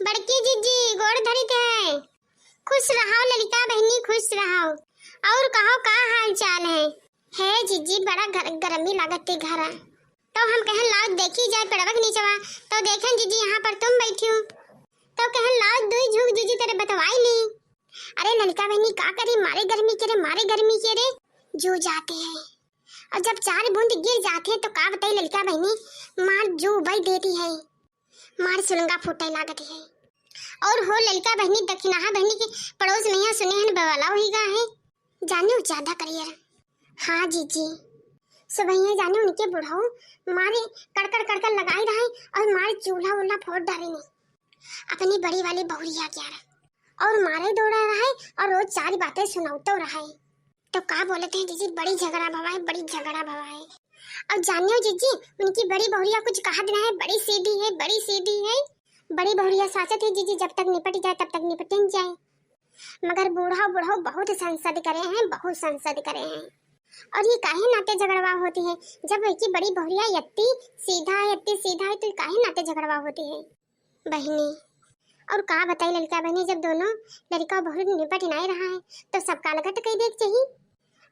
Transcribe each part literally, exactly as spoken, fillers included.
बड़की जिज्जी, गोड़ धरित है। खुश रहो ललिका बहिनी, खुश रहो। और कहो, का हाल चाल है? हे जिज्जी, बड़ा गर-, गर्मी लागत है घरा। तो हम कहन लाओ देखी जाए पेड़वा के नीचवा, तो देखेन जिज्जी यहाँ पर तुम बैठी हो। तो कहन लाओ दुई झूक जिज्जी तरे बतवाई ली। अरे ललिका बहिनी का करी, मारे गर्मी के रे, मारे गर्मी के रे, जू जाते हैं। और जब चार बूंद गिर जाते हैं तो का बताई ललिका बहिनी, मार जू उबई देती है, मार सुलंगा फूटे लागत है। और हो ललिका बहिनी, दखिनाहा बहिनी के पड़ोस में यहाँ सुने हन बवाला होई गा है, जाने उ ज्यादा करियर। हाँ जिज्जी, सुबहिया जाने उनके बुढ़ऊ मारे कड़कड़ कड़कड़ लगाई रहे और मारे चूल्हा उल्हा फोड़ डारे ने अपनी बड़ी वाली बहुरिया के यार, और मारे दौड़ा रहे और रोज चार बातें सुनावतो रहे। तो का बोलत है जिज्जी, बड़ी झगड़ा भवा है, बड़ी झगड़ा भवा है। और जानियो जिज्जी, उनकी बड़ी बहुरिया कुछ कहत ना है, बड़ी सीधी है, बड़ी सीधी है। बड़ी बहुरिया साचत है जिज्जी, जब तक निपट जाए तब तक निपटन जाए। मगर बूढ़ा बुढ़ऊ बहुत संसद करे हैं, बहुत संसद करे हैं। और ये काहे नाते झगड़वा होती है, जब वही बड़ी बहुरिया यत्ती सीधा है, यत्ती सीधा है, तो ये काहे नाते झगड़वा होती है बहिनी? और का बताई ललिका बहिनी, जब दोनों लड़का बहुरी निपट नहीं रहा है तो सबका अलगट कह दे के चाहिए।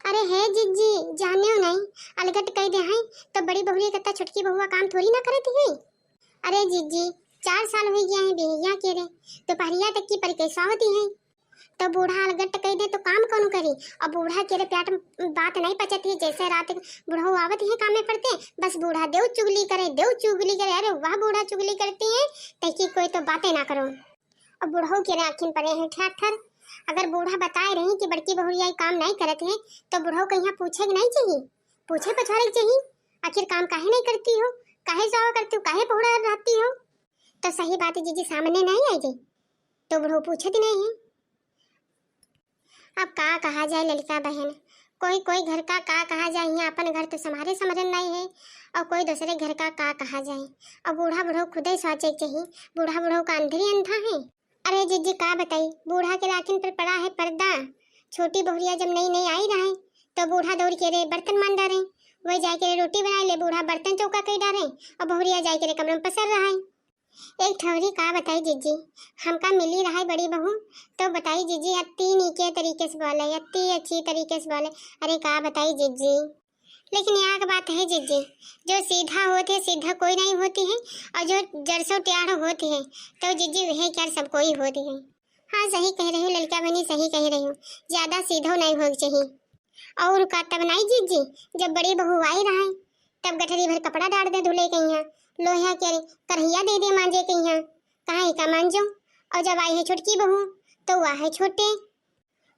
अरे हे जिज्जी, जाने हो नहीं, अलगट कह दे हैं तो बड़ी बहुरी कत्ता छोटकी बहुआ काम थोड़ी ना करती है। अरे जिज्जी, चार साल हो गया है बिहैया के रे, दोपहरिया तक की परिकेसा होती है। तो बूढ़ा अलगट कह दे तो काम कौन करी? और बूढ़ा के रे प्याट बात नहीं पचत है, जैसे रात बुढ़ऊ आवत है काम में पड़ते, बस बूढ़ा देव चुगली करे, देव चुगली करे। अरे वाह, बूढ़ा चुगली करती है, तैकी कोई तो बातें ना करो। अब बुढ़ऊ के रे आखिन पड़े हैं ठर ठर। अगर बूढ़ा बताए रही कि बड़की बहुरिया ई काम नहीं करत है, तो बुढ़ऊ कहिया पूछे के नहीं चाहिए, पूछे पछाड़े के चाहिए, आखिर काम काहे नहीं करती हो, काहे जावा करती हो, काहे बहुरा रहती हो? तो सही बात जिज्जी सामने नहीं आई गई, तो बुढ़ऊ पूछत नहीं है। अब का कहा जाए ललिका बहन, कोई कोई घर का का कहा जाए, यहाँ अपन घर तो संभारे समझन नहीं है और कोई दूसरे घर का का कहा जाए। और बूढ़ा बुढ़ऊ खुदे सोचे के चाहिए, बूढ़ा बुढ़ऊ का अंधेरी अंधा है। अरे जिज्जी का बताई, बूढ़ा के लाखिन पर पड़ा है पर्दा। छोटी बहुरिया जब नई नई आई रहे तो बूढ़ा दौड़ के रे बर्तन मान डारे, वही जाए के रे रोटी बनाए ले, बूढ़ा बर्तन चौका कई डारे और बहुरिया जाए के रे कमरे में पसर रहा है। एक ठौरी का बताई जिज्जी, हमका मिली रहा है बड़ी बहू, तो बताई जिज्जी, अत्ती नीके तरीके से बोले, अत्ती अच्छी तरीके से बोले। अरे का बताई जिज्जी, लेकिन यहाँ की बात है जिज्जी, जो सीधा होत है, सीधा कोई नहीं होती है, और जो जरसो ट्याढ़ होती है, तो जिज्जी वह क्या सब कोई होती है। हाँ, सही कह रही हूँ ललिका बहनी, सही कह रही हूँ, ज्यादा सीधो नहीं हो चाहिए। और का तब नहीं जिज्जी, जब बड़ी बहू आई रहे, तब गठरी भर कपड़ा डाल दे धुले के यहाँ, लोहिया के करहिया दे दे मांजे के यहाँ, कहा का मांजो। और जब आई है छोटकी बहू, तो वह है छोटे।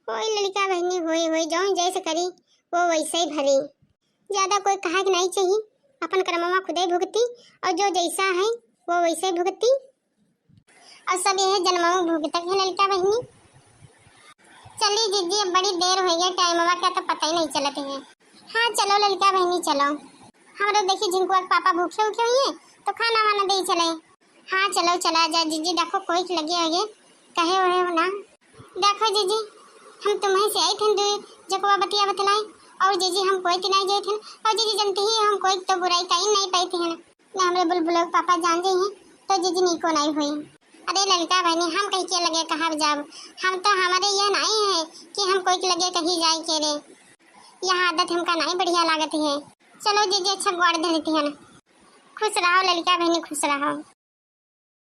होई ललिका बहनी, होई, होई, जौन जैसे करी, वो वैसे ही भरी। ज्यादा कोई कहा के नहीं चाहिए, अपन कर्मवा खुदे भुगती, और जो जैसा है, वो वैसे भुगती। और सब यह जन्मवा भुगतक है ललिका बहनी। चली जिज्जी, अब बड़ी देर हो गई, टाइमवा का तो पता ही नहीं चलत है। हाँ, चलो ललिका बहनी, चलो। हमरो देखी झिंकुआ के पापा भूखे उठे हुए, तो खाना वाना दे चले। हाँ, चलो, चला जा जिज्जी, देखो कोई के लगे आगे कहे हुए हो ना। देखो जिज्जी, हम तुम्हें से आई थन दो जकवा बतिया बतलाई, और जिज्जी हम कोई के नहीं जाए थन, और जिज्जी जानती ही हम कोई तो बुराई कहीं नहीं पाई थी है ना, हमरे बुलबुल के पापा जान जाई हैं, तो जिज्जी नीको नहीं हुई। अरे ललिता बहनी, हम कहीं के लगे कहाँ जाब, हम तो हमारे ये नहीं है कि हम कोई के लगे कहीं जाए के रे, यह आदत हमका नहीं बढ़िया लागत है। चलो जिज्जी, अच्छा ग्वाड़ धरती है ना। खुश रहो ललिता बहनी, खुश रहो।